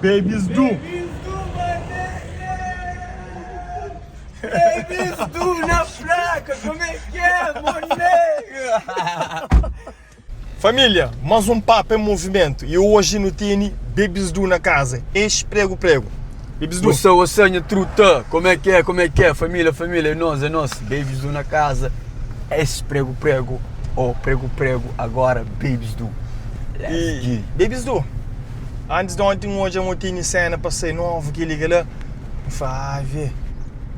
Babies do. Babies do mané! Babies do na placa, como é que é, monego? Família, mais um papo em movimento e hoje no tene Babies do na casa. Ex prego prego. Babies do. What's up, what's up, nha truta? Como é que é, como é que é? Família, família, é nós, é nós. Babies do na casa. Ex prego prego, ou prego prego, agora Babies do. Let's E get it. Babies do. Antes de ontem hoje eu tinha cena passei novo que liga lá. Fala, ah, vê.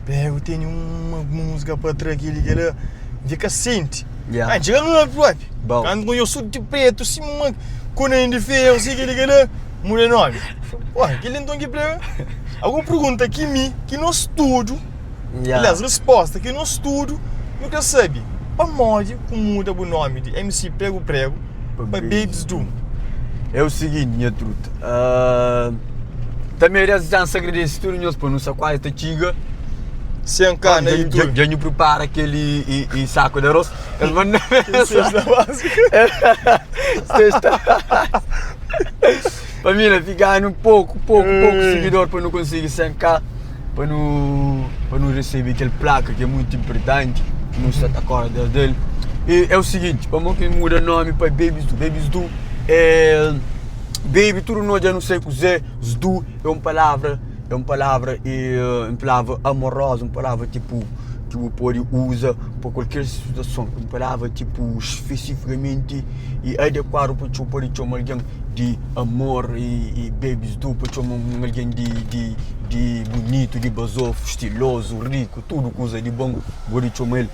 Pego tenho uma música para trás aqui liga lá. Fica sente. Yeah. Ah, chega no rap. Bom. Quando eu sou de preto, assim, uma conan de ferro, assim, que liga lá, muda nome. Pô, aquele então que prego. Alguma pergunta que me, que nós tudo, Yeah. aliás, resposta que nós tudo, nunca sabe. Pa modi que muda o nome de MC Prego Prego Pa para Babes Babes Do. É o seguinte, minha truta. Ah, também aliás, já se agradece tudo, nós, pô, não sei quase te chiga. Sem cana e tudo. Já, já prepara aquele e, e saco de arroz. Eles mandam Cesta básica. Cesta Família, ficar um pouco, pouco, pouco Ei. seguidor para não conseguir 100k, para não, para não receber aquele placa que é muito importante, que não está a corda dele. E é o seguinte, para que muda nome para Babies Do, Babies Do é Baby, tudo nós já não sei o que dizer, Zdu é uma palavra, é uma palavra, é uma palavra amorosa, uma palavra tipo que o pode usa para qualquer situação, uma palavra tipo especificamente e adequado para tu pode chamar alguém de amor e, e babies do para chamar um alguém de, de, de bonito, de basofo, estiloso, rico, tudo coisa de bom, pode chamar ele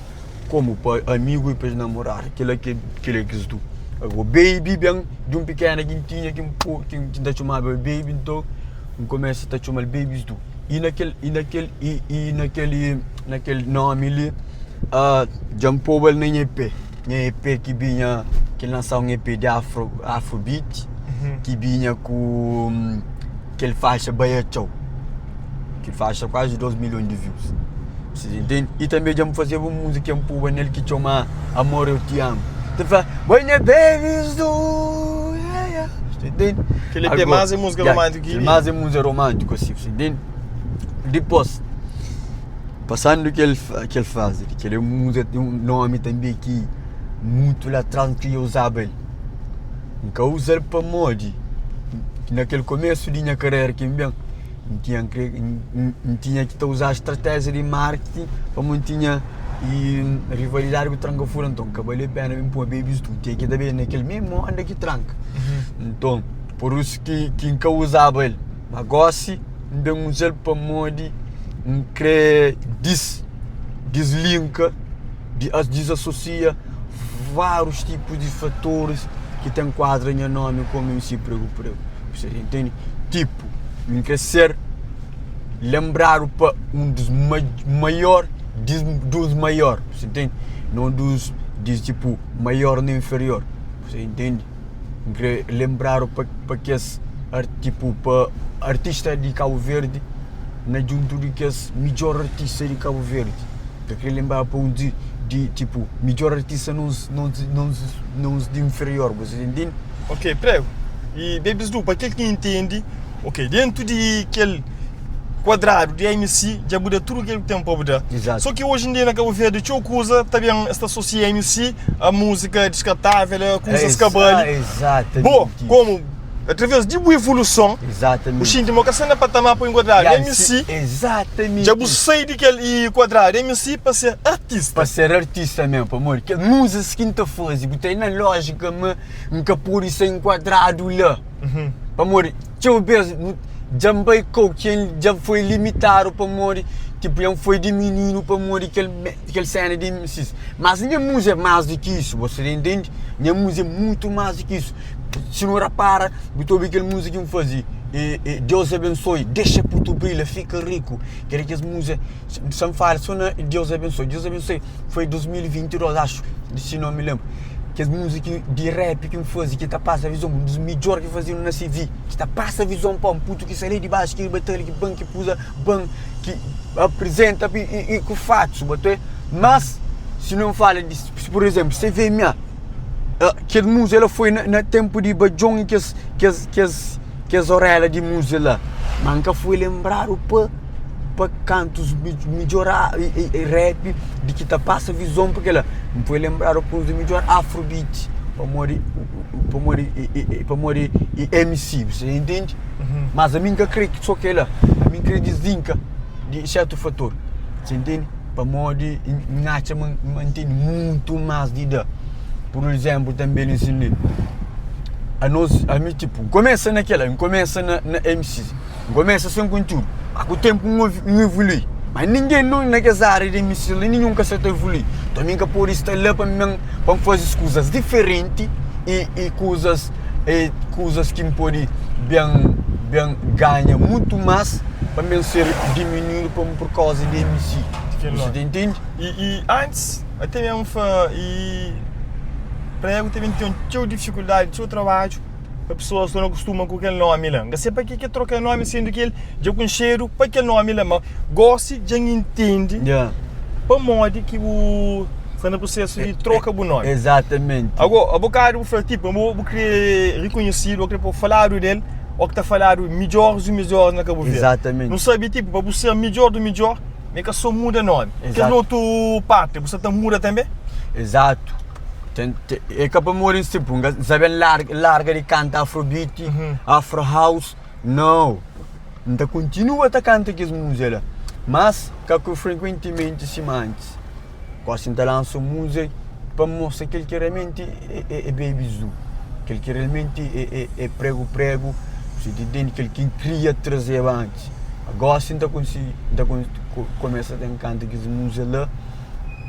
como para amigo e para namorar, aquilo é que aquilo é que Zdu. Agora, baby bem de um pequeno que tinha que um pouco que que te chamava baby, então começa a te chamar babies do. E naquele e naquele e, e naquele naquele nome ali, ah, já me pôs ele na EP, na EP que vinha que lançou um EP de afro afrobeat, que vinha com hum, aquele faixa Baia Tchau, que faixa quase 2 milhões de views. Vocês entendem? E também já me fazia uma música um pouco nele que chama Amor Eu Te Amo. Então fala, When babies do, yeah, yeah. Você entende? Aquele EP mais é música romântica que que Mais é música romântica, assim, você entende? Depois, passando aquele, aquele fase, aquele música tem um nome também que muito lá atrás não queria usar ele. Nunca usei para modi. Naquele começo de minha carreira aqui bem, não tinha, que- não, não tinha que usar estratégia de marketing, como não tinha e rivalidade com o Tranca Fura, então acabei pena me pôr babies tu, tinha que também naquele mesmo onda que tranca. Então, por isso que, que nunca usava ele. Mas agora sim, não usei ele para modi, não querer des, deslinka, de, as desassocia vários tipos de fatores que te enquadram em nome como MC Prego Prego. Você entende? Tipo, não quer ser lembrado para um dos ma maior dos maior, você entende? Não dos diz tipo maior nem inferior, você entende? Não quer lembrar para para que esse tipo para artista de Cabo Verde na junto de que esse melhor artista de Cabo Verde. Eu queria lembrar para um de, de tipo melhor artista não não não não de inferior, você entende? Ok, prego. E Babies Do, para aquele que entende, ok, dentro de aquele quadrado de MC, já muda tudo aquilo que tem para mudar. Exato. Só que hoje em dia na Cabo Verde, tinha coisa, também esta associa MC a música descartável, a coisas cabal. Exatamente. Bom, como através de boa evolução, o Exatamente. xinte mo kasana patamar para enquadrar Yeah, MC, se- Exatamente. já você de aquele quadrado MC para ser artista. Para ser artista mesmo, amor. Que música que não faz, botei na lógica, me nunca por isso enquadrado lá. Amor, deixa eu ver, já me que já foi limitado para amor, tipo, já foi diminuindo para amor aquele, aquele cena de MCs. Mas minha música é mais do que isso, você entende? Minha música é muito mais do que isso. Se não repara, botou aquela música que eu fazia. E, e Deus abençoe, deixa puto brilha, fica rico. Quero que as músicas, se me fala, só na Deus abençoe, Deus abençoe. Foi 2022, acho, se não me lembro. Que as músicas de rap que me fazia, que tá passa a visão, um dos melhores que faziam na CV, que tá passa a visão para um puto que sai de baixo, que batalha, que ban, que pusa, ban, que apresenta e, e, e com fatos, bateu. Mas, se não fala de, por exemplo, CVMA, aquele música ela foi na, na tempo de Bajon e que as, que as, que as, que. kes orela di múzika la, ma N ka foi lenbradu pa pa kantus midjora rap di ki ta pasa vizon pa kila. N foi lenbradu pa uns di midjor afrobeat pamodi pamodi pamodi e MC, bu sta intende? Mas ami N ka kre so kila, ami N kre dislinka di sertu fator, bu sta intende? Pamodi N atxa ma N tene mutu mas di da. Pur izénplu, tanbe li sin li, anos, ami tipu, N kumesa na kel-la, N kumesa na na MC, N kumesa sen kontiúdu, má ku ténpu N evolui. Má ningen no na kes ária di MC li, ninhun ka sa ta evolui. Nton mi N ka pode sta la pa mi pa N faze kuzas diferenti i i kuzas i kuzas ki N pode ben ben ganha mutu más pa N ben ser diminuídu pa pur kauza di MC. Bu sa ta intende? I i antis Até mesmu fla i pregu ta ben ten txeu difikuldadi, txeu trabadju pa pesoas torna kustuma ku kel nomi la. N ka sai pa ke ke troka nomi sendu ki el dja konxedu pa kel nomi la, ma gosi dja N intendi pamodi ki bu sta na prusesu di troka bu nomi. Exatamente. Ago, abokadu bu fla tipu ma bu kre rikonhesidu, bu kre pa faladu del, o ki ta faladu midjoris di midjoris na Kabu Verdi. Exatamente. Nu sabi tipu pa bu ser midjor di midjor. Mi ka so muda nomi. Kes otu parti bu sa ta muda tanbe? Exato. Ten, te, é ka pamodi N tipo, N ka sa ben larga, larga di kanta afrobeat, afro house, nau. N ta kontinua ta kanta kes múzika la, mas ka ku frekuentimenti sima antis. Gosi N ta lansa un múzika pa N mostra kel ki realmenti é, é, é Baby Zoo, kel ki realmenti é, é, é Pregu Pregu, si ta intende? Kel ki N kria trazeba antis. Gosi N ta konsigi, N ta kumesa ta kanta kes múzika la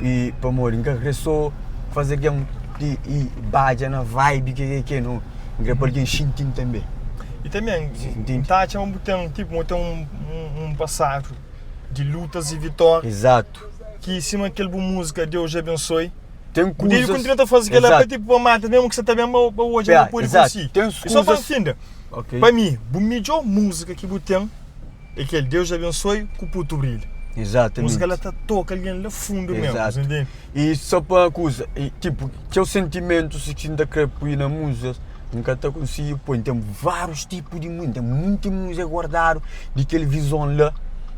i pamodi N ka kre so faze algen i i badja na vibe ke ke ke no, N kre pa algen xinti-m tanbe. I tanbe N ta atxa ma bu ten tipo, bu ten un pasadu di lutas i vitórias. Exato. Ki sima kel bu múzika Deus abençoe. Ten Bu debe kuzas. kontinua ta faze kel-la pa Exato. tipo pa mata mesmu ki sa ta ben pa pa odja ma Yeah, bu pode exato. konsigi. Ten I só pa kuzas. finda, Ok. pa mi, bu midjor múzika ki bu ten é kel Deus abençoe ku Puto Brilha. Múzika la Exatamente. ta toka algen la fundu mesmu, Exato. entende? I só pa kuza, i tipo, txeu sentimentus ki N ta kre pui na múzikas, N ka ta konsigi poi. N ten várius tipu di múzika, n ten monti múzika guardadu di kel vizon la,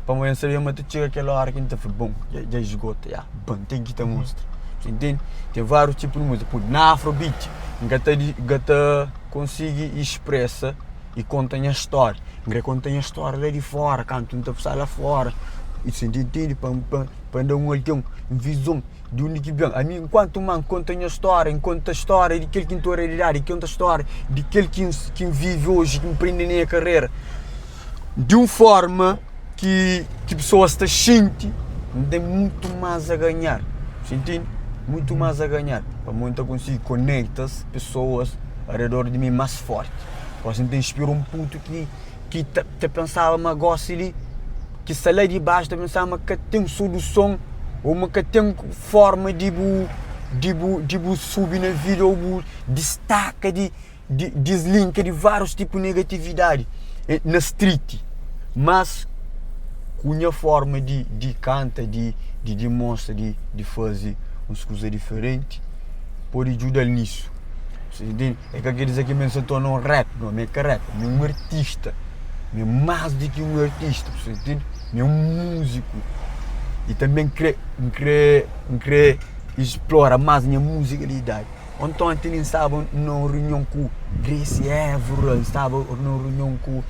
pamodi N sabia ma ta txiga kel óra ki N ta fla, bon, dja esgota, ya, bon, ten ki ta mostra. Sa intende? Ten várius tipu di múzika. Pui, na afrobeat, N ka ta di, N ka ta konsigi expresa i konta nha stória. N kre konta nha stória la di fóra, kantu N ta sta la fóra, sa intende? Pa, pa, pa N da un algen un vizon. Di undi ki ben? Ami, nkuantu ma N konta nha stória, N konta stória di kel ki N ta realidadi, N konta stória di kel ki N vive oji, ki N prende na nha karera, di un forma ki ki pesoas ta xinti, N ten mutu más a ganhar, bu intende? Mutu más a ganhar, pamodi N ta konsigi konekta pesoas aredor di mi más fórti. Gosi N ta inspira un putu ki ki ta ta pensaba ma gosi li. ki sta la di baxu ta pensa ma ka ten soluson ô ma ka ten forma di bu di bu di bu subi na vida ô bu distaka di di dislinka di várius tipu negatividadi na street mas ku nha forma di di kanta di di dimostra di di faze uns kuza diferenti pode djuda-l nisu é ka kre dizer ki mi sa torna un rap no mi é ka rap mi é un artista. Mi é más di ki un artista, bu sta intende? Mi é un múziku i tanbê N krê, N krê, N krê explora más nha muzikalidadi. Ontonti li N staba na un reunion ku Grace Évora, N staba na un reunion ku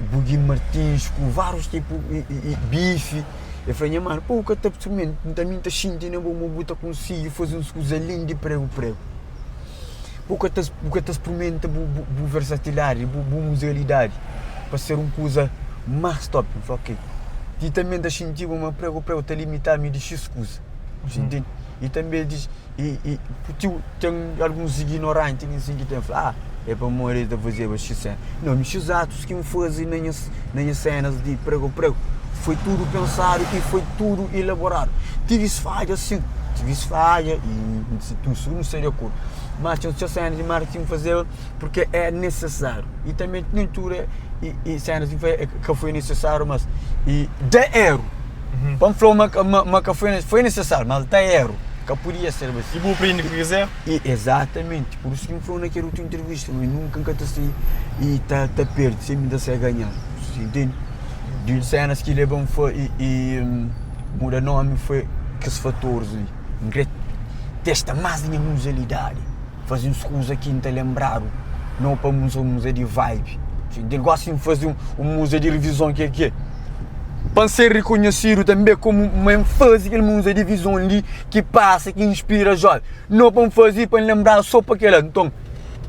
Buguin Martins, ku várius tipu i Bife. El fla, nha manu, pô bu ka ta sprimenta, mi N ta xinti na bo ma bu ta konsigi faze uns kuza alén di pregu-pregu. Bu ka ta bu ka ta sprimenta bu bu versatilidadi bu bu muzikalidadi pa ser un kuza más top N fla ok ti tanbe N ta xintiba ma prego prego ta limita-mi di xis kuza bu ta intende i tanbe di i i txeu ten alguns ignoranti li ki ta fla ah é pamodi el ta fazeba xis sena no mi xis atus ki N faze na nhas na nhas senas di prego prego foi tudu pensadu i foi tudu elaboradu tivis fadja sin tivis fadja i nu sta di akordu Mas txeu txeu sénas di marketing fazeba porque é nesesáriu i tanbe nen tudu é i sénas ki foi ka foi nesesáriu mas i da eru pa N fla-u ma ma ma ka foi foi nesesáriu mas da eru. Ka podia serba si. I bu prende ku kes éru? I exatamente, pur isu ki N fla-u na kel otu entrevista ma nunka N ka ta sai i ta ta perde, senpri N ta sai a ganhar, bu intende? Di sénas ki leba-m foi i i muda nomi foi kes fatoris li, N kre testa más nha muzalidadi. Faze uns kuza ki N ta lenbradu No pa muza un muza di vibe N gosta di faze un muza di rivizon Ke ke Pa N ser rikonhesidu tanbe komu ma N faze kel muza di vizon li Ki pasa ki inspira joven No pa N faze pa N lenbradu so pa kela Nton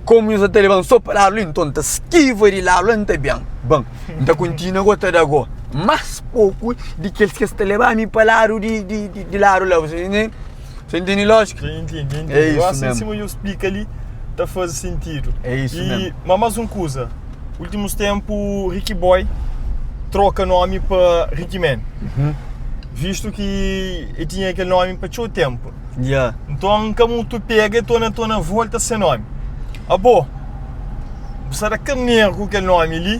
komu nhos sa ta leba-m so pa ladu li Nton N ta skiva di ladu la N ta ben Ban N ta kontinua go ta da go Más poku di kes ki es ta leba-mi pa ladu di ladu la Você entende lógica? Dja entendi, dja entendi. É isso Gosi mesmo. sima dja splika li, ta faze sentidu. É isso E, mesmo. ma más un kuza, últimus ténpu Ricky Boy troka nómi pa Ricky Man. Vistu ki el tinha kel nómi pa txeu ténpu. Yeah. Nton, ka mutu pega, el torna torna volta se nómi. Abo, bu sta da karneru ku kel nómi li,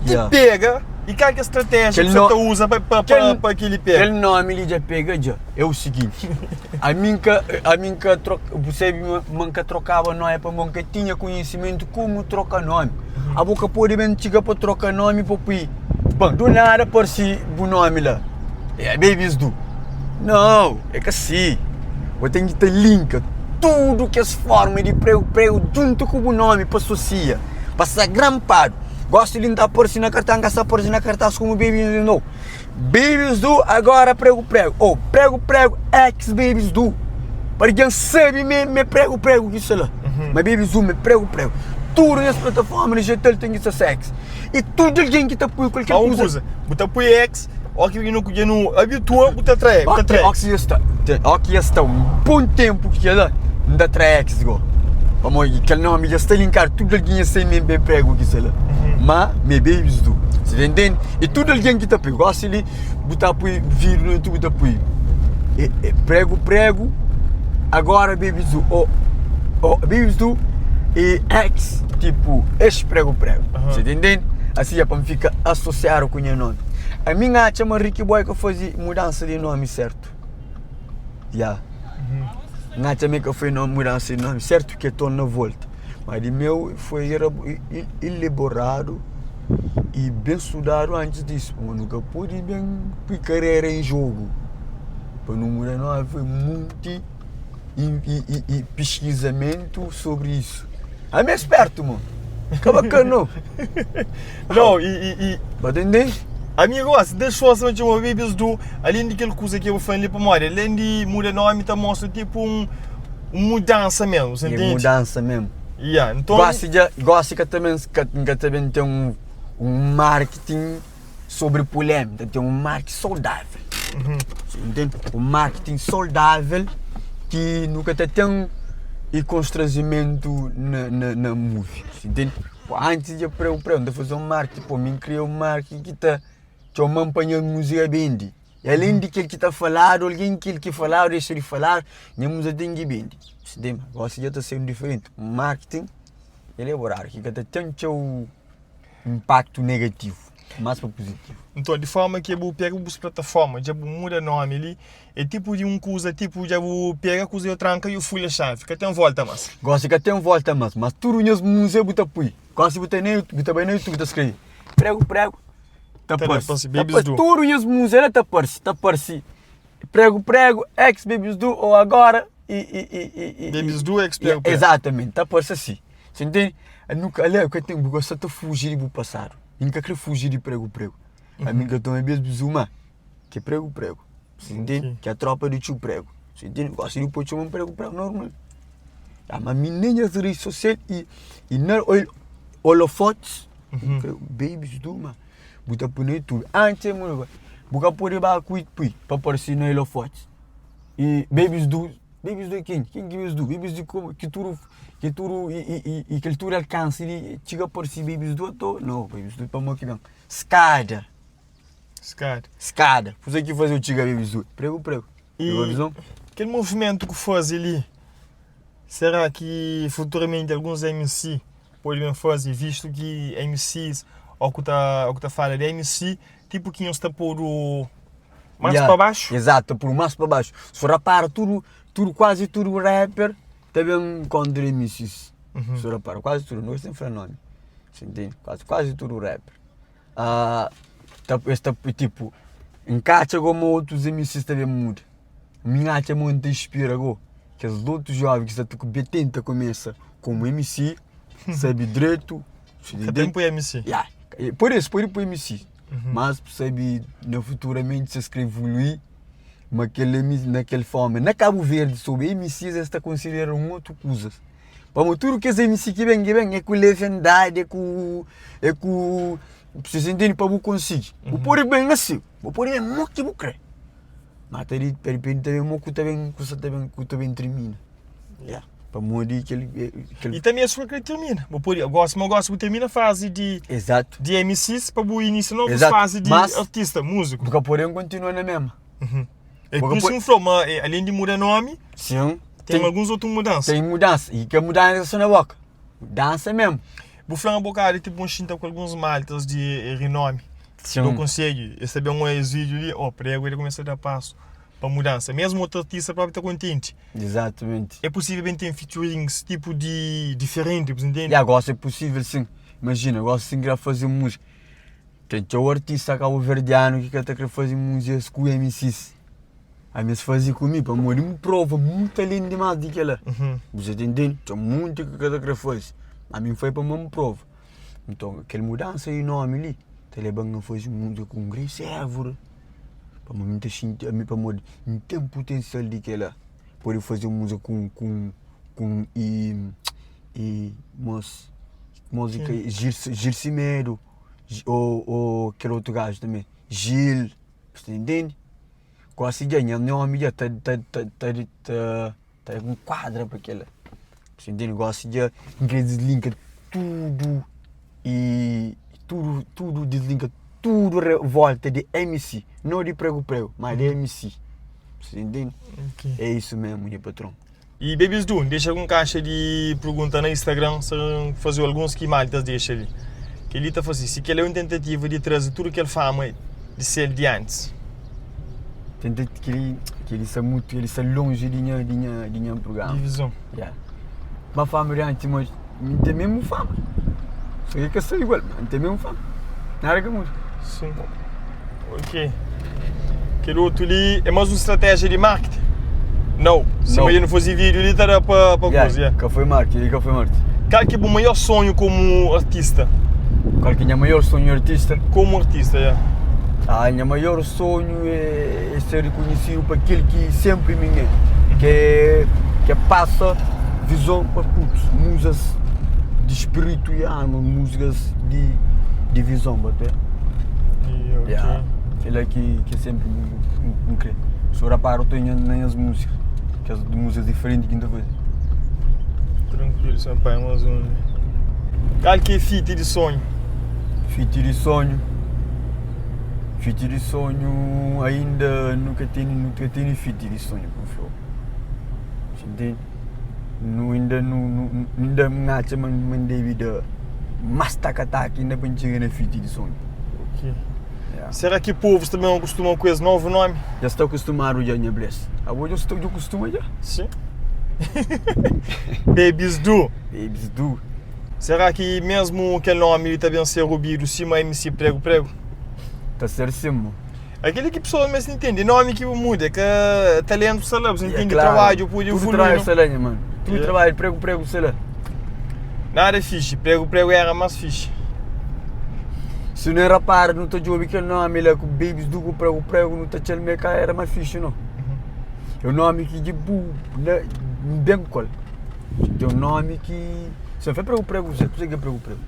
ki Yeah. pega i kal ki é stratéjia Kel ki bu sta no- ta uza pa, pa, pa, kel- pa kel-li pega? Kel nómi li dja pega dja. É o seguinte, ami N ka, ami N ka troka, bu sabe ma N ka trokaba nomi pamodi N ka tinha konhisimentu komu troka nomi. Abo ka pode ben txiga pa troka nomi pa pui, bon, du nada parse bu nomi la, é Babies Do. Nau, é ka si. Bu ten ki ta linka tudu kes forma di pregu pregu djuntu ku bu nomi pa asosia, pa sta granpadu. Gosi li N ta parse na kartas, N ka sta parse na kartas komu Babies Do, nau. Babies do agora prego prego ou prego prego ex babies do pa algen sabe me me prego prego ki sta la ma babies do me prego prego tudo nes plataforma digital ten ki sta sex e tudo algen ki ta pui kualker Há un kuza kuza, bu ta pui ex, ó ki nu dja nu abitua bu ta tra bu ta tra ó ex. ki ya sta ó ki ya sta un bon tempu ki kel la N ta tra ex go pamodi kel nomi dja sta linkadu tudo algen ya sabe me prego ki sta la ma me babies do Você ta intende? E tudu algen ki ta pui, gosi li bu ta pui vídeo no YouTube bu ta pui e, e, prego prego agora baby zu o o baby zu e ex tipo ex prego prego. Você ta intende? Assim é pa N fika asosiadu ku nha nomi. Ami N atxa ma Ricky Boy ka faze mudansa di nomi sertu. Ya. N atxa ma e ka foi mudansa di nomi sertu ki e torna volta. Ma di meu foi elaboradu i ben studadu antis disu. Pamodi nu ka pode ben pui karera en jogu pa nu muda nomi. Foi monti piskizamentu sobri isu. Ami é spertu mo. Ka bakan no. Não, e, e, e Ba ta entende? Ami gosi da xosa ma txoma Babies Do, alén di kel kuza ki bu fla li pamodi alén di muda nomi ta mostra tipu un un mudansa mesmu, sa É ntende? mudansa mesmu. Ya, nton Gosi dja, gosi ka ta ben, ka, ka ta ben ten un, un marketing sobri pulémika, ten un marketing saudável. Sa ntende? Un marketing saudável ki nu ka ta ten e konstranzimentu na, na, na movie, sa ntende? Pô, antis dja preu preu, N ta faze un marketing, pô, mi N kria un marketing ki ta txoma-m pa nha múzika bende. I alén di kel ki ta faladu, algen kel ki faladu dexa di faladu, nha múzika ten ki bende. Gosi dja ta ser diferenti, un marketing elaboradu ki ka ta ten txeu inpaktu negativu, más pa puzitivu. Nton, di forma ki bu pega bus plataforma, dja bu muda nomi li, É tipu di un kuza, tipu dja bu pega kuza yo tranka yo fulha xavi, ka ten volta mas. Gosi ka ten volta mas, mas tudu nhas muzika bu ta pui, gosi bu ta na bu ta bai na youtube bu ta skrebe pregu pregu ta Ta parsi, parsi ta Babies parsi Do. tudu nhas muzika la ta parsi, ta parsi pregu pregu ex babies do ou agora e e e e e Babies Do ex pregu pregu. Exatamente, ta parsi asi, sa ntende? Nunka ali ka ten bu ka sa ta fuji di bu pasadu, mi ka kre fuji di pregu pregu, ami ka toma bes bizuma. Ki pregu pregu si ntende ki a tropa di txu pregu si ntende gosi di poi txoma pregu pregu normal ah ma mi nen nhas redi sosial i i na olofotis babies du ma bu ta pui na youtube antis e muda bu ka pode ba ku pui pa parsi na olofotis i babies du babies du é ken ken ki babies du babies du ki tudu ki tudu i i kel tudu alkansi di txiga parsi babies du ato no babies du pamo ki ben skada. Skada. Skada. Kuza ki faze-u txiga bebe zu. Pregu, pregu. E kel movimentu ku faze li, será ki futuramenti alguns MC pode ben faze, vistu ki MCs ó ku ta, ó ku ta fala di MC, tipu ki nhos ta podu más Yeah, pa baxu? Exato, ta podu más pa baxu. Si bu rapara tudu. Tudu, kuazi tudu rapper ta ben kontra MCs. Si bu repara, kuazi tudu, no sen fla nomi. Sa ntende? Kuazi, kuazi tudu rapper. Ta, es ta tipo, N ka atxa go ma otus MCs ta ben muda. Mi N atxa ma N ta inspira go kes otu joven ki sta ta tenta kumesa komu MC, sabe dretu. Ka ten poi MC. Ya, pode, es pode poi MC, mas sabe na futuramenti si es kre evolui ma kel MC na kel forma na Cabo Verde sobre MCs es ta konsidera un otu kuzas. Pamodi tudu kes MC ki ben ki ben é ku leviandadi, é ku é ku si intende pa bu konsigi. Bu pode ben asi, bu pode ben mo ki bu kre, ma ta di repenti ta ben mo ku ta ben kusa ta ben ku ta ben tirmina. Ya, pamodi kel kel. I tanbe es fla kre tirmina. Bu pode gosi ma gosi bu tirmina fazi di Exato. di MCs pa bu inisia novus Exato. fazi di Mas artista, múziku. bu ka pode kontinua na mesma. É por isso que falou, ma eh, além de mudar nome, Sim. tem, tem alguns outros mudanças. Tem mudança. E que mudança é só na boca. Mudança mesmo. Bu fla um bocado, tipo, um xinta com alguns maltas de eh, renome. Sim. Não consegue. Esse é um esse vídeo ali, ó, prego, ele começa a dar passo para mudança. Mesmo outro artista próprio está contente. Exatamente. É possível bem ter featurings tipo de diferente, você entende? E agora é possível sim. Imagina, agora sim querer fazer música. Ten txeu artista kabuverdianu ki ka ta kre faze múzikas ku MCs. Ami es faze ku mi pamodi N prova mutu alén dimás di kel-la. Bu sa ta intende? Txeu monti ki ka ta kre faze. Ami N fai pamodi N prova. Nton, kel mudansa di nomi li ta leba-m a faze múzika ku un Grace Évora. Pamodi N ta xinti ami pamodi N ten putensial di kel-la. Pode faze múzika ku ku ku i i mos múzika Gil Semedo. Ô ô kel otu gaju tanbe, Gil, bu ta intende? Gosi dja nha nomi dja ta ta ta ta ta ta nkuadra pa kila, bu ta intende? Gosi dja N kre dislinka tudu i tudu tudu dislinka tudu volta di MC, no di pregu pregu, ma di MC, bu ta intende? É isu mesmu nha patron. E Babies Du, dexa algun kaxa di pergunta na Instagram, sa faze alguns ki maltas dexa li. Kel-li ta fla si, si kel-la é un tentativa di traze tudu kel fama di sel di antis. Tenta kel-li, kel-li sta mutu, kel-li sta lonji di nha, di nha, di nha prugrama. Di vizon. Ya. Ma fama di antis, mas mi ten mesmu fama. Só ki ka sta igual, ma N ten mesmu fama. Nada ka muda. Sim. Ok. Kel otu li é más un stratégia di marketing? Não. Se Não. imagina nu faze vídeo li ta da pa pa Yeah, kuza, yeah. Ka foi marketing, ka foi marketing. Kal ki é bu maior sonho komu artista? Kal ki é nha maior sonho artista? Komu artista, yeah. Ah, nha maior sonho é, é ser reconhecido pa kel ki sempre mi é, que é, que é passa visão pa putos, musas de espírito e alma, músicas de, de visão, bate. E, ok. Yeah. Kel-la ki, ki sempre N kre. So rapara, eu tô na nhas músicas, que as músicas diferentes ki N ta faze. Tranquilo, sem pai, mais um. Kal ki é fiti di sonho? Fiti di sonho. Fiti di sonho ainda nunca tene, nunca tene fiti di sonho, ku flau. Entende? Nu ainda nu, nu, ainda N atxa ma N debe da más taka-taka ainda pa N txiga na fiti di sonho. Ok. Yeah. Será ki povus ta ben akustuma ku es novu nomi? Dja sta akustumadu dja nha bles. Abo dja sta dja kustuma dja? Sim. Babies do. Babies do. Será ki mesmu kel nomi li ta ben ser obidu sima MC Prego Prego? Ta ser sim mo. Aquele ki pessoas meste intende, nomi ki bu muda, é ka talento sta la, bu É intende claro. trabadju pode Tudo evolui. trabalho Não? sta la nha mano. Tudo Yeah. trabalho, prego prego sta la. Nada fixe, prego prego era mais fixe. Si nu era para nu ta djobe kel nomi la ku babies du ku prego prego nu ta txal me ka era ma fixe no. É um nomi ki dja bu na ben ku el. Tem um nomi ki se N fla prego prego kuzê kuzê ki é prego prego?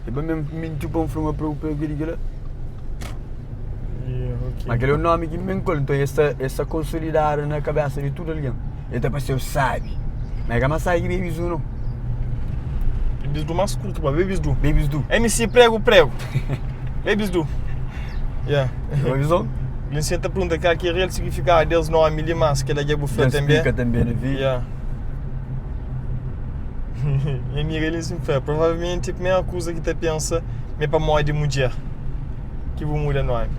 É pa mesmo mintiu pa N fla ma prego prego kel-li kel-la. Yeah, ok. Ma kel é um nomi ki ben ku el nton el sta el sta konsolidadu na kabesa di tudu algen. El ta parse-u sabi ma é ka más sabi ki babies du no. Babies du más kurtu pa babies du. Babies du. MC prego prego. Babies du. Yeah. Uma visão? Lindsay ta pergunta kal ki é real signifikadu des nomi li mas kel-la dja bu fla Dja tanbe. splika tanbe na vídeo. Yeah. Nha amiga Lindsay fla, provavelmenti primeira kuza ki ta pensa ma é pamodi mudjer. ki bu muda nomi.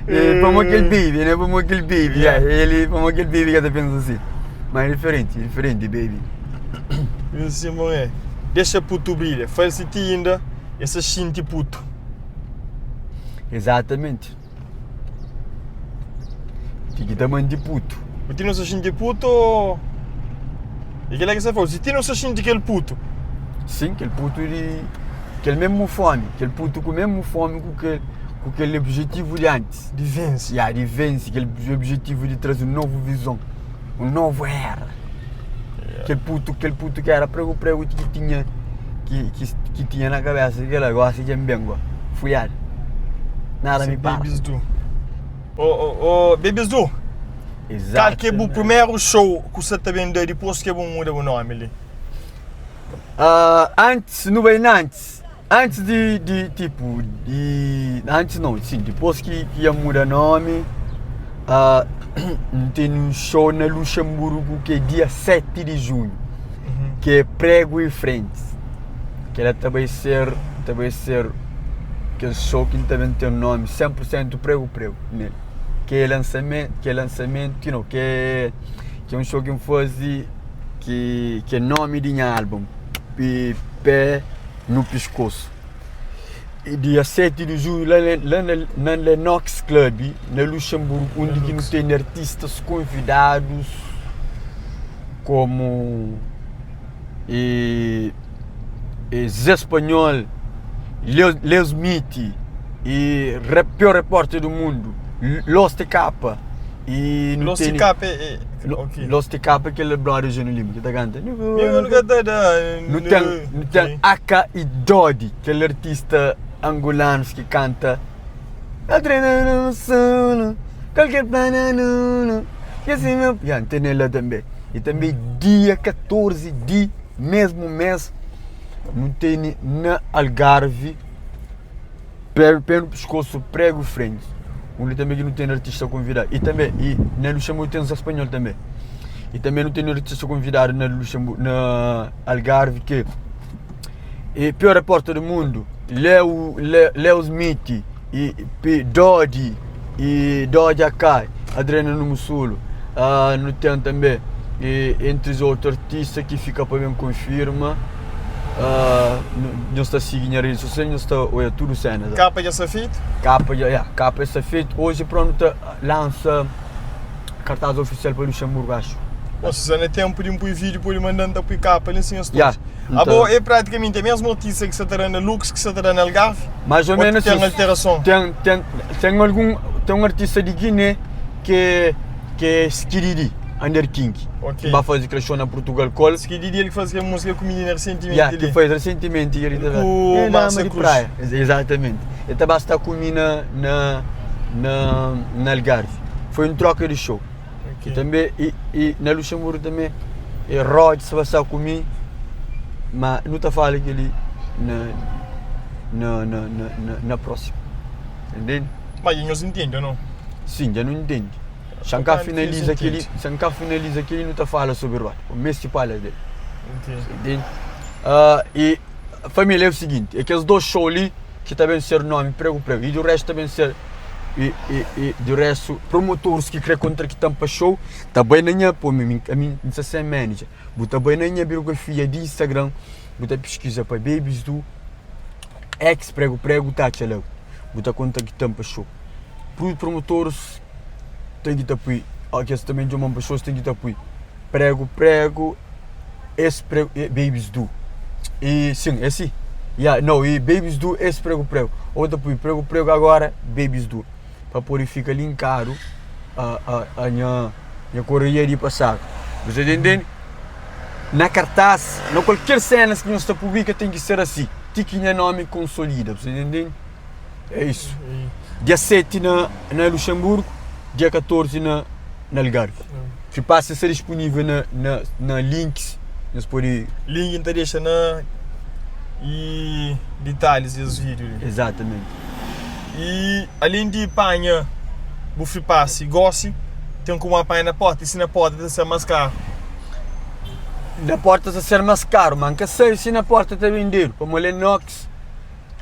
Eh, pamo kel baby, né? Pamo kel baby, yeah. Ele, pamo kel baby ka ta pensa assim. Mas é diferente, é diferente, baby. Assim, bom é. Deixa puto brilha. Faz se ti ainda, essa xinti puto. Exatamente. Ti ki ta mandi puto. Bu ti não sa xinti puto ou... E kel-la ki sa fla, si ti não sa xinti kel puto. Sim, kel puto di... Kel mesmo fome, kel puto ku mesmo fome ku kel, ku kel objetivo di antes. Di vense. Ya, di vense, kel objetivo di traze un novo vizon, un novo era. Kel puto, kel puto ki era prego prego ki tinha, ki, ki, ki tinha na cabeça kel-la, gosi dja N ben go, fulhadu. Nada mi para. Babies do. Oh, oh, oh, Babies do. Kal ki é bu primeru show ku sa ta ben da dipôs ki bu muda bu nomi li? Uh, antes, nu bai na antes. Antes di, di tipo, di, antes não, sim, depois que, que ia muda nome, uh, tem um show na Luxemburgo que é dia 7 de junho, uhum. que é Prego e Frente. Que ela também ser, também ser aquele show que também tem um nome 100% Prego Prego nele. Que é lançamento, que é lançamento, you know, que é, que é um show que eu faço que, que é nome de nha álbum, Pé no Pescoço. E dia 7 de junho, lá, lá na, na Lenox Club, na Luxemburgo, onde que não tem artistas convidados como e, e Zé Espanhol, Leo, Leo Smith e rep, pior repórter do mundo, Los TK. E não Los tem TK é, é, ok. Los TK é aquele brother Júnior Lima que tá canta. Eu nunca tá da. Não tem, não tem AK e Dodi, aquele artista angolano que canta. Adrenalina no sono, qualquer plano, que assim meu. Yeah, tem nela também. E também dia 14 de mesmo mês, não tem na Algarve, pé, pé no pescoço, prego frente. Onde também que não tem artista convidado. E também, e na Luxemburgo tem os espanhol também. E também não tem artista convidado na Luxemburgo, na Algarve que e pior repórter do mundo, Leo, Leo, Leo Smith e P. Dodi e Dodi Akai, Adriana Numussulo, uh, não tem também e entre os outros artistas que fica para mim confirma uh, não está seguindo a rede social, não está olha tudo cena. Capa já está feito? Capa já, yeah, capa está feito. Hoje pronto lança cartaz oficial para Luxemburgo, acho. Bom, se não é tempo de um pôr vídeo, pôr mandando a pôr capa ali assim, as Yeah, Ah, bom, é praticamente a mesma notícia que se está na Lux, que se está na Algarve? Mais ou, ou menos tem alteração? Tem, tem, tem, algum, tem um artista de Guiné que, que é Skiriri, Under King. Ok. Que vai fazer aquele show na Portugal Call. Skiriri, ele que faz aquela música com o menino recentemente. Yeah, que fez recentemente. Ele com o Márcia Cruz. Praia. Exatamente. Ele estava a estar comigo na, na, na, na Algarve. Foi um troca de show. Ok. E também, e, e na Luxemburgo também, e Rod se passar comigo, mas não está falando que ele na, na, na, na, na, na próxima. Entende? Mas eles entendem ou não? Sim, já não entende. Se cá finaliza aquele, se cá finaliza aquele, não está falando sobre Rod. O mestre fala dele. Entende. Entende? Uh, e família é o seguinte, é que os dois shows ali, que também ser nome prego prego, e do resto também ser e, e, e do resto promotores que querem contra que tampa show, também na minha, pô, mim, a mim, não sei se é manager, vou também na minha biografia de Instagram, vou pesquisa para babies do ex prego prego tá tchau, vou conta que tampa show. Para promotores tem que tapui, aqui também de uma pessoa tem que tapui. Prego prego esse prego babies do. E sim, é assim. Yeah, não, e babies do esse prego prego. Outra pui prego prego agora babies do. Para pôr e fica linkado a a a minha minha correia de passar. Você entende? Na cartaz, na qualquer cena que nós está publica tem que ser assim. Tem que minha nome consolida, você entende? É isso. Dia 7 na, na Luxemburgo, dia 14 na, na Algarve. Que passa a ser disponível na, na, na links. Nós pode... Link está deixa na e detalhes desse vídeo. Ali. Exatamente. E além de panha, bu free pass e gosse, tem como apanhar na porta, e se na porta tem ser mais caro. Na porta ta ser mas karu, ma N ka sabe si na porta ta bendedu, pamodi Lenox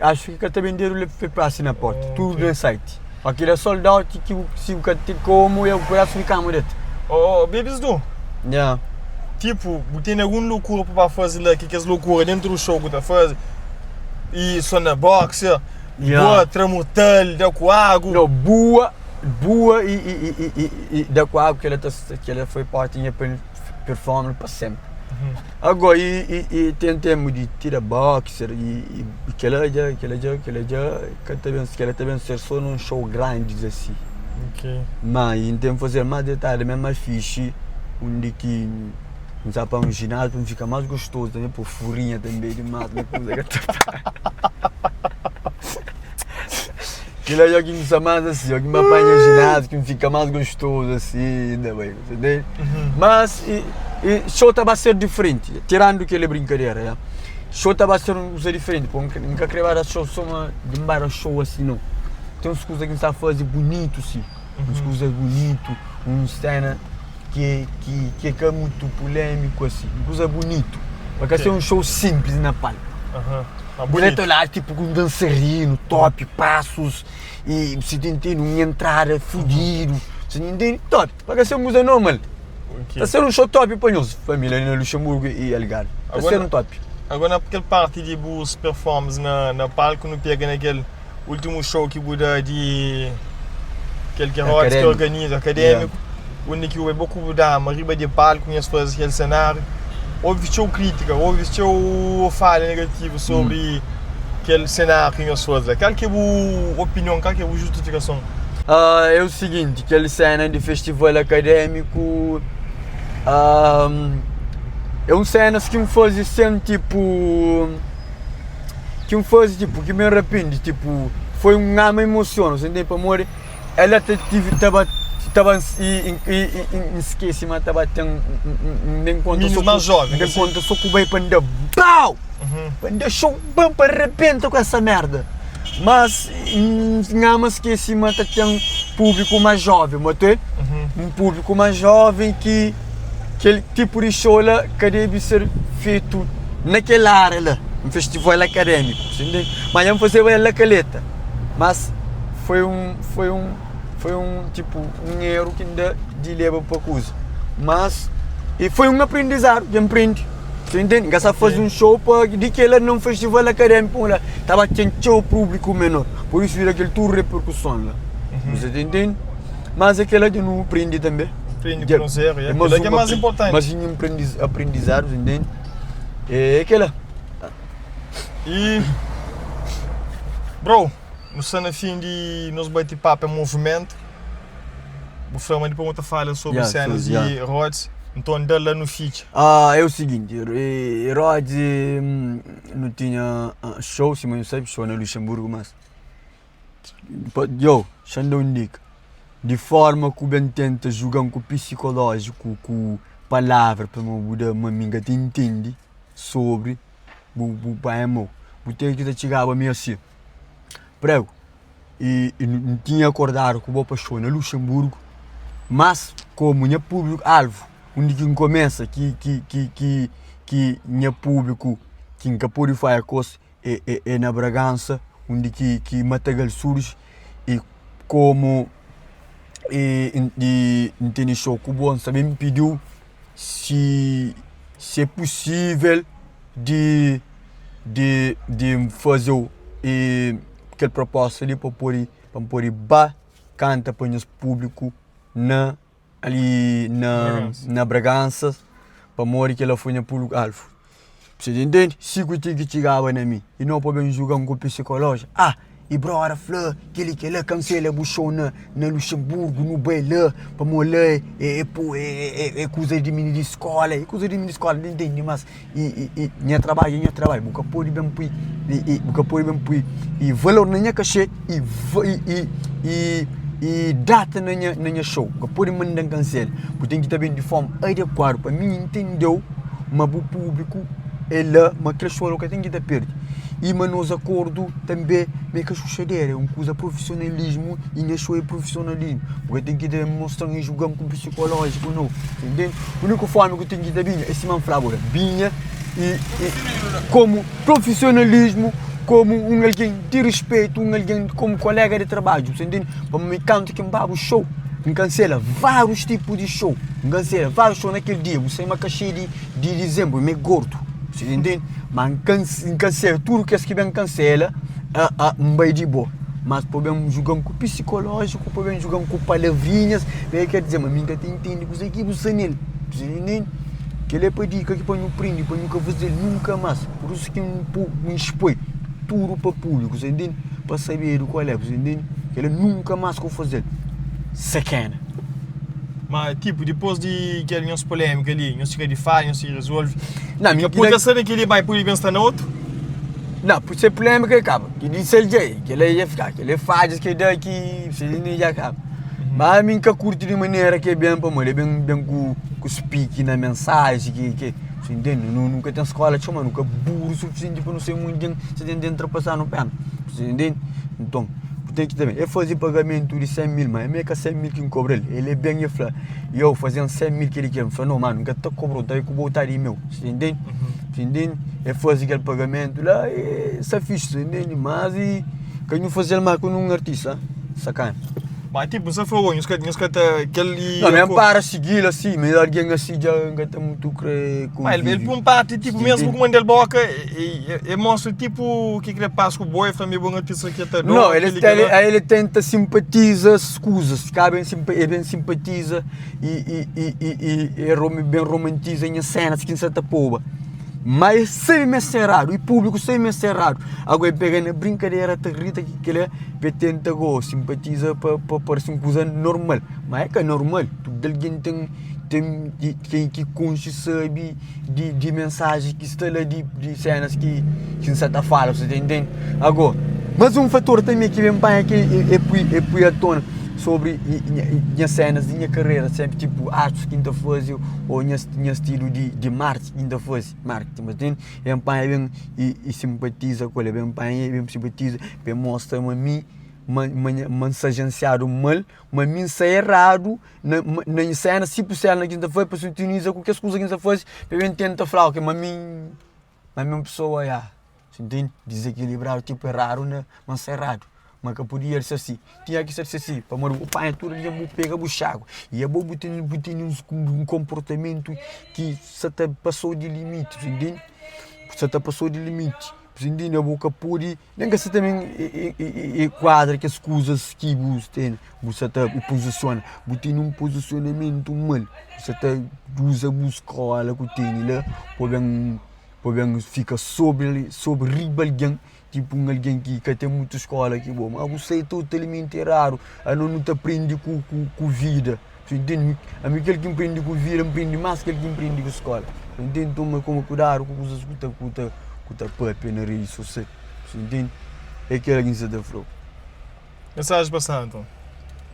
acho ki ka ta bendedu le prasi na porta, tudu na site. Ó kila sold out ki bu si bu ka ten komu é bu pedasu di kama deta. Ó Babies Du, Yeah. tipo bu tene algun lokura pa ba faze la ki kes lokura dentru du show ku ta faze i so na boxer, Yeah. bua, tra murtal, da ku agu. No, bua, bua i i i i i da ku agu kila ta kila foi parti nha performance pa sempre. Agora i i i ten tempu di tira boxer i i kila dja kila dja kila dja ka ta ben kila ta ben ser so num show grandis asi. Ok. Ma i N ten fazer mas detalhe mesmo mas fixi undi ki N sa pa un ginásio pa N fika mas gostoso também pô furinha também dimas nha kuza ka ta para. Kila dja ki N sta mas asi dja ki N ba panha ginásio ki N fika mas gostoso asi inda bai bu ta entende? Mas i i show ta ba ser diferenti tirandu kila brinkadera ya show ta ba ser un kuza diferenti pabia N ka kre ba da show suma di N ba da show asi nau. Ten uns kuza ki N sta faze bunitu si, uns kuza bunitu, uns sena ki ki ki é ka mutu pulemiku asi, un kuza bunitu, pa ka ser un show simplis na palku. Diretu la tipo ku un dansarinu top, pasus i si ta intende un entrada fudidu, si ta intende top, pa ka ser un kuza normal. Ta ser un show top pa nhos familia na Luxemburgo i Algarve, ta ser un top. Agora na kel parti di bus performance na palku nu pega na kel Ultimu show ki bu da di kel ki Herodes ki organiza, akademiku, undi ki bu ku bu dama riba di palku nhos faze kel senariu, obi txeu kritika, obi txeu fala negativu sobri kel senariu ki nhos faze la. Kal ki é bu opinion, kal ki é bu justifikason? É o siginti, kel sena di festival akademiku é un senas ki N faze sen tipu. Ki N faze tipo ki mi N rapende tipo foi un ama emosiona você entende pamodi ela ta tive ta ba ta ba i N skese ma ta ba ten N ben konta Minis so más ku jovem N ben assim. konta so ku bai pa N da bau pa N da show bam pa rebenta ku essa merda mas N ama skese ma ta ten públiku más jovem ma tu un públiku más jovem ki Kel tipu di show la ka debe ser fetu na kel área la, un festival akadémiku, bu ntende? Ma dja N fazeba el la Kaleta, mas foi un, foi un, foi un tipu un eru ki N da di leba pa kuza. Mas e foi un aprendizadu dja N prende, bu ntende? N ka sa faze un show pa di kel-la na un festival akadémiku la ta ba ten txeu públiku menor, pur isu bira kel tudu reperkuson la, bu sa ta ntende? Mas é kel-la dja nu prende tanbe. Prende ku nos erru, é kel-la ki é más inportanti. Mas un aprendizadu, entende? É kel-la. E bro, nu sta na fin di nos bate-papu en movimentu. Bu fla ma dipôs bu ta fala sobri sénas di Rhodes, nton da la nu fitxa. Ah, é o seguinte, Rhodes nu tinha show, sima nu sabe, show na Luxemburgo, mas Yo, xa-m da un dika Di forma ku ben tenta juga-m ku pisikolójiku ku palavra pamodi bu da ma mi N ka ta intende sobri bu bu pai amau Bu ten ki ta txigaba mi asi Pregu i N tinha akordadu ku bo pa xou na Luxemburgo Mas komu nha públiku alvu undi ki N kumesa ki ki ki ki ki nha públiku ki N ka pode fadja kos é na Bragança undi ki ki Matagal surge e komu e N tene show ku bo N sta ben pidiu si si é pusível di di di N fazeu e kel proposta li pa pode pa N pode ba kanta pa nhos públiku na ali na na Bragança pamodi kel-la foi nha públiku alvu. Você ta intende? Si ku ti ki txigaba na mi i no pa ben juga-m ku psikolójiku, ah, i brother fla kel-li kel-la, kansela bu show na na Luxemburgo, nu bai la, pamodi la é é é é kuza di mini di skóla, é kuza di mini di skóla, N ta intende mas i i i nha trabadju é nha trabadju, bu ka pode ben pui i i bu ka pode ben pui i valor na nha kaxê i i i i data na nha na nha show, bu ka pode manda-m kansela, bu ten ki ta ben di forma adekuadu pa mi intende-u. ma bu públiku é la, ma kel show la bu ka ten ki ta perde. I ma nos akordu tanbe ma é ka xuxadera, é un kuza profisionalismu i nha xou é profisionalismu. Bu ka ten ki ta mostra-m i julga-m ku psikolójiku nau, entende? Úniku forma ki bu ten ki ta binha é sima N fla-bu la, binha i komu profisionalismu, komu un algen di rispetu, un algen komu kolega di trabadju, bu ntende? Pamodi kantu ki N ba bu xou, N kansela várius tipu di xou, N kansela várius xou na kel dia, bu sai ma kaxê di dizembru, mi é gordu. Você entende? Mas N kansela tudu kes ki ben kansela, N bai di bo. Mas pa ben juga-m ku psikolójiku, pa ben juga-m ku palavrinhas, pa ker dizer ma mi N ka ta intende kuzê ki bu sta nel. Você entende? Kel-li é pa dika ki pa nhu prende, pa nhu ka faze-l nunka más. Pur isu ki N spoi tudu pa públiku, você entende? Pa sabedu kual é, você entende? Kel-li nunka más ka bu faze-l. Sakena. Ma tipo, dipôs di kel nhos polémika li, nhos fika di fala, nhos fika resolve. Não, mi Ka pode sta na kel-li, bai pode ben sta na otu. Não, por ser polémica e kaba. Ki di sel dja, kel aí dja fika, kel é fadjas ki da ki se li dja kaba. Mas mi ka curti di manera ki é ben pamodi é ben ben ku ku speak na mensagem ki ki você entende? Nu nunka ten skola txeu, mas nu ka buru sufisienti pa nu ser un algen se ten ten trapasá no perna. Você entende? Nton. Bu ten ki ta ben. E faze pagamentu di 100 mil, ma mi é ka 100 mil ki N kobra-l. El é ben e fla, Yo, faze-m 100 mil kel-li kel. N fla, No, manu, N ka ta kobra-u, N ta bai ku bo, ta di meu. Sa intende? Sa intende? E faze kel pagamentu la, e sta fixi, sa intende? Mas e ka nhu faze-l ma ku nun artista, sakana. Ma tipo, N sta fla-u, nhos ka, nhos ka ta kel li. No, mi N para sigi-l asi, mi algen asi dja N ka ta mutu kre Ma el, el pun parti, tipo, mesmu ku manda-l boka, e, e, e mostra tipo ki kre pas ku bo, e fla mi é bon artista ki ta Não, ele, ele, ele tenta simpatiza as coisas, cá bem, é bem simpatiza e, e, e, e, e, e bem romantiza minhas cenas que está poba. Mas sem me ser errado, e público sem me ser errado. Agora pega na brincadeira, te grita que que ele é, tenta go, simpatiza para pa parecer uma coisa normal. Mas é que é normal, tudo alguém tem tem tem ki konxe sabe di, di mensaji ki sta la di, di senas ki ki N sa ta fala, bu sa ta intende? Ago, mas un fator tanbe ki ben panha ki e, e pui, e pui a tona sobri nha senas di nha karera, senpri tipu artis ki N ta faze o nha, nha stilu di, di marketing ki N ta faze, marketing, bu ta intende? E ben panha ben e, e simpatiza ku el, e ben panha e ben simpatiza pa e mostra ma mi ma, ma, ma N sta ajensiadu mal, ma mi N sta eradu na na nha sena si bu sena ki N ta faze pa sintoniza ku kes kuza ki N sta faze pa ben tenta fla ok ma mi ma mi un pesoa ya sa ntende dizekilibradu tipu eradu na ma N sta eradu ma ka podia ser si tinha ki ser si pamodi bu panha tudu algen bu pega bu xagua i abo bu tene bu tene un konportamentu ki sa ta pasau di limiti sa ntende sa ta pasau di limiti sa ntende abo ka pode Nen ka sta ta ben kuadra kes kuzas ki bu tene, bu sta ta puzisiona, bu tene un pozisionamentu mal, bu sta ta uza bu skola ku tene la pa ben pa ben fika sobri sobri riba algen, tipu un algen ki ka ten mutu skola ki bo, ma bu sta totalmenti eradu, anos nu ta prende ku ku vida, bu ntende? Ami kel ki N prende ku vida, N prende mas kel ki N prende ku skola, bu ntende? Toma toma kudadu ku kuzas ku ta ku ta ku ta papia na redi sosial. Você entende? É kel ki N sa ta fla-u. Mensaji pasadu nton.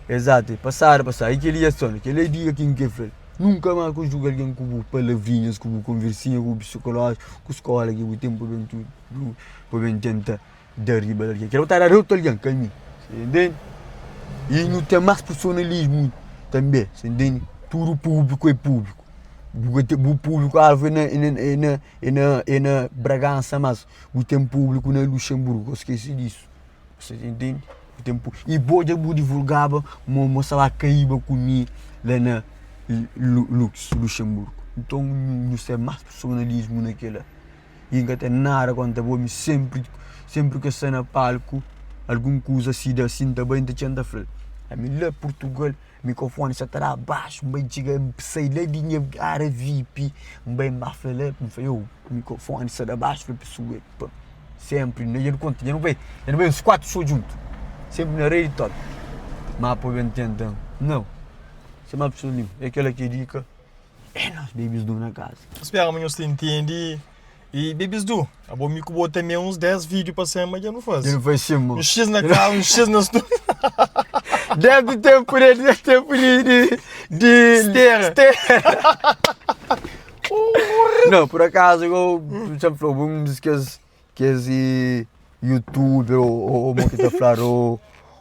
Exato, é pasadu, pasadu. E kel-li é só, kel-li é diga ki N kre fla-l. Nunka más ka julga algen ku bu palavrinhas, ku bu konversinha, ku bu psikolójiku, ku skóla ki bu ten pa ben tudu, pa ben tenta da riba di algen. Kel-la bu ta da di otu algen, ka mi. Você entende? I nu ten más personalismu tanbe, você entende? Tudu públiku é públiku. Bu ka ten, bu públiku alvu é na, é na, é na, é na, é na Bragança mas bu ten públiku na Luxemburgo, ka skese disu. Você ta intende? Bu ten pu-, i bo dja bu divulgaba ma mo sta ba kaiba ku mi la na Lux, Luxemburgo. Nton nhu ser más personalismu na kila. I N ka ten nada kontra bo, mi senpri, senpri ki N sta na palku algun kuza si da si N ta bai N ta txen N ta fla-l, ami la Purtugal Mikrofoni sa ta da baxu, N bai txiga, N sai la di nha área vip, N bai N ba fla la, N fla, yo, mikrofoni sa da baxu, fla pesoa, pa, senpri, dja nu konta, dja nu bai, dja nu bai uns 4 xou djuntu, senpri na redi top, ma pa ben tenta, nau, sen ma pesoa li, é kela ki é dika, é nos babies du na kaza. N spera ma nhos ta intende. E Babies Du, abo mi ku bo tanbe uns 10 video pa sema dja nu faze. Dja nu faze sim, mo. Un X na kau, un X na studio. Desde tempo de, desde tempo de, de, de Stera. Stera. Não, por acaso, igual, já falou, um dos que. Kes youtuber ou mo ki ta fladu ou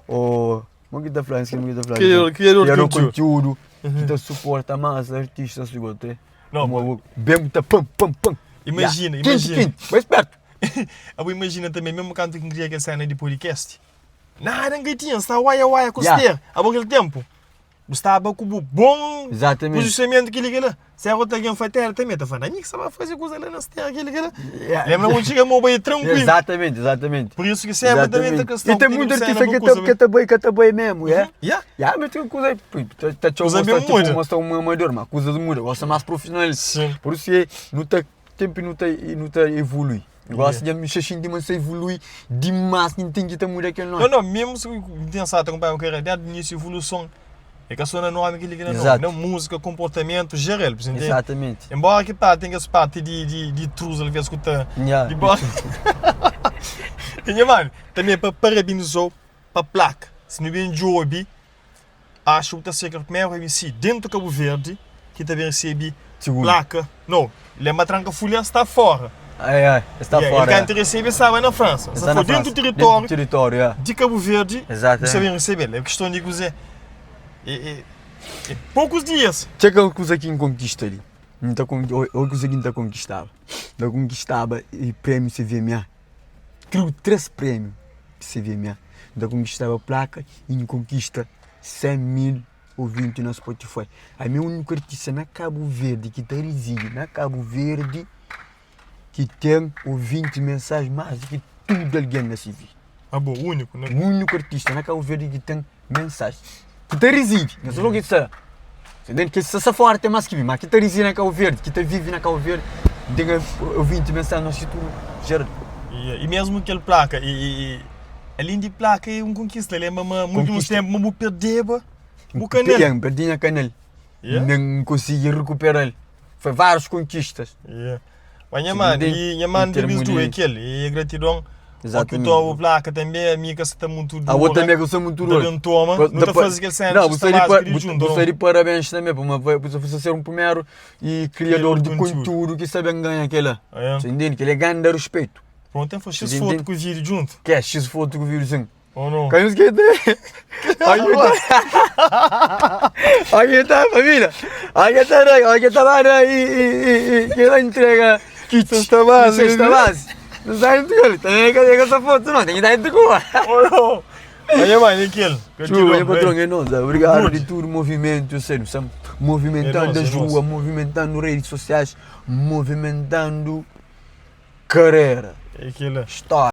ou mo ki ta fladu mo ki ta fladu Kriador kriador kriador de conteúdo conteúdo ki ta suporta mas artistas si bo te Não, mo bem ta pam pam pam Imagina, Ya, quente imagina. quente bai esperto Abo imagina também, mesmo kantu ki N kria kel sena di podcast, nada N ka tinha, N staba waia waia ku Ya. ster. Abo kel tempu, Bu staba ku bu bon Exatamente. posicionamento kili kila. Se era outro alguém fatela também, ta falando, amigo, você vai fazer coisa lá na terra, aquilo aquilo. Yeah. Lembra quando chega meu bem tranquilo. Exatamente, exatamente. Por isso que sempre também tá questão E tem muito artista que tá, que tá bem, que tá bem mesmo, é? Yeah. Yeah, mas tem coisa, tá, tá te Coisa mostrar, bem tipo, muda. mostrar um amador, mas coisa de muda, gosta mais profissional. Sim. Por isso é, não tá, tempo não tá, não tá evolui. Gosta de me sentir mas evolui demais, não tem que tá muda aquele Não, nome. não, mesmo se pensar, acompanhar a carreira desde o início, evolução, é que só na nome que liga não, Exato. não música, comportamento, geral, você entende? Exatamente. Embora que pá, tenha essa parte de trus, às vezes, que tá Yeah. de bola. E, minha mano, também para parabenizar para a placa. Se não bem job, acho que está ser o primeiro MC dentro do Cabo Verde que também recebe Segundo. placa. Não, lembra tranca folha está fora. Ai, ai, está Yeah, fora. Ele é. que recebe estava na França. Está Se for na dentro França. do território Dentro do território, é. de Cabo Verde, Exatamente. você vem receber. É questão de dizer. É poucos dias. Tinha aquela coisa que conquista ali. Não tá con- ou ou coisa que não tá conquistava. Não conquistava e prêmio CVMA. Criou três prêmios CVMA. Não conquistava placa e não conquista 100 mil ouvintes na Spotify. A minha única artista na Cabo Verde que tá reside na Cabo Verde que tem ouvinte mensais mais do que tudo alguém na CV. Ah, bom, único, né? O único artista na Cabo Verde que tem mensagem. Que te reside, não sei o que isso. Entende? Que se fora tem mais que mim, mas que te reside na Cabo Verde, que te vive na Cabo Verde, tem ouvinte mensagem no sítio geral. E mesmo aquele placa, além de placa é um conquista, lembra me muito Conquista. tempo, mas vou perder o canal. Eu perdi na canal. Yeah. Não consegui recuperar. Foi várias conquistas. Yeah. Mas minha Sim, mano, entende? e minha mano Em termos de tu é de- aquele, e a gratidão. Ao que Exatamente. toma placa também, a minha que está muito dura. A outra também que eu sou muito duro. Também toma, não está fazendo aquele cena, Não, você de, par, junto, você de parabéns também, por você ser um primeiro e criador de conteúdo que sabe ganhar aquela. É. Você entende? Que ele ganha respeito. Pronto, tem X Você foto entende? com o vídeo junto, Que é X foto com o vírus. ou não? Caiu os que Aqui tá, família. Aqui tá, aqui tá lá, e que ela entrega kit. Cesta base. Cesta base. Não sai do gol. Também que essa foto não, tem que dar de cuba. Ou não? Mas mano, é aquele. Tio, meu patrão, é nós. Obrigado Good. de tudo, movimento, sério, estamos movimentando É as nós, é nós. ruas, movimentando redes sociais, movimentando carreira, É aquele. história.